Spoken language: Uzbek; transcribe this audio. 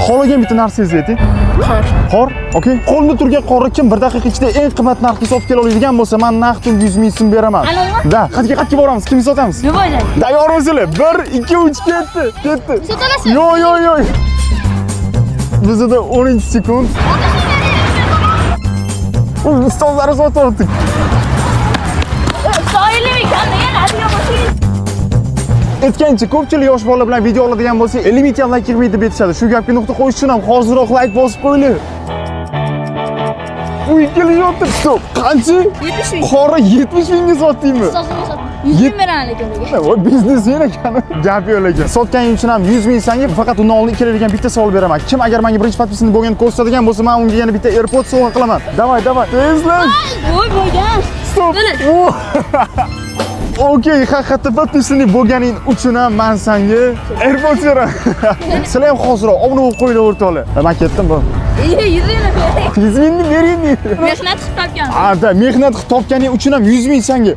Xohlagan bitta narsangizni ayting. Qor. Qor? Okey. Qo'limda turgan qorni kim bir daqiqa ichida eng qimmat narxga sotib kela oladigan bo'lsa, men naqd unga 100 ming so'm beraman. Alonmi? Да, qayerga, qayerga boramiz? Kimni sotamiz? Nima bo'ladi? Tayyormisizlar? 1, 2, 3, ketdi. Ketdi. Sotolasiz? Yo'q, yo'q, yo'q. Bizda 10 sekund. Ustozlari sotyapti. Soyili ekan, degan adiga boshing. Aytgancha, ko'pchilik yosh bolalar bilan video oladigan bo'lsa, 50 mingta ham layk yig'maydi deb aytishadi. Shu gapga nuqta qo'yish uchun ham hoziroq layk bosib qo'yinglar. U ikkilayapti. Стоп. Qancha? 70 ming. Qora 70 mingga sotdingmi? Ustozimga sotdim. 100 ming beraman lekin ularga. Voy, biznesmen ekan. Gap yo'q lekin. Sotganing uchun ham 100 ming sanga, faqat undan oldin ikkaladigan bitta savol beraman. Kim agar menga birinchi подписан bo'lgan ko'rsatadigan bo'lsa, men unga yana bitta AirPods sovg'a qilaman. Давай, давай. Tezlash. Voy, bo'lgan. Стоп. Bo'ldi. Okey, haqiqatda подписанный bo'lganing uchun ham men senga AirPods beraman. Sizlar ham hoziroq obuna bo'lib qo'yinglar, o'rtoqlar. Men ketdim bu. 100 ming bering. 100 mingni bering deydi. Mehnat qilib topgan. Ha, да, mehnat qilib topganing uchun ham 100 ming senga.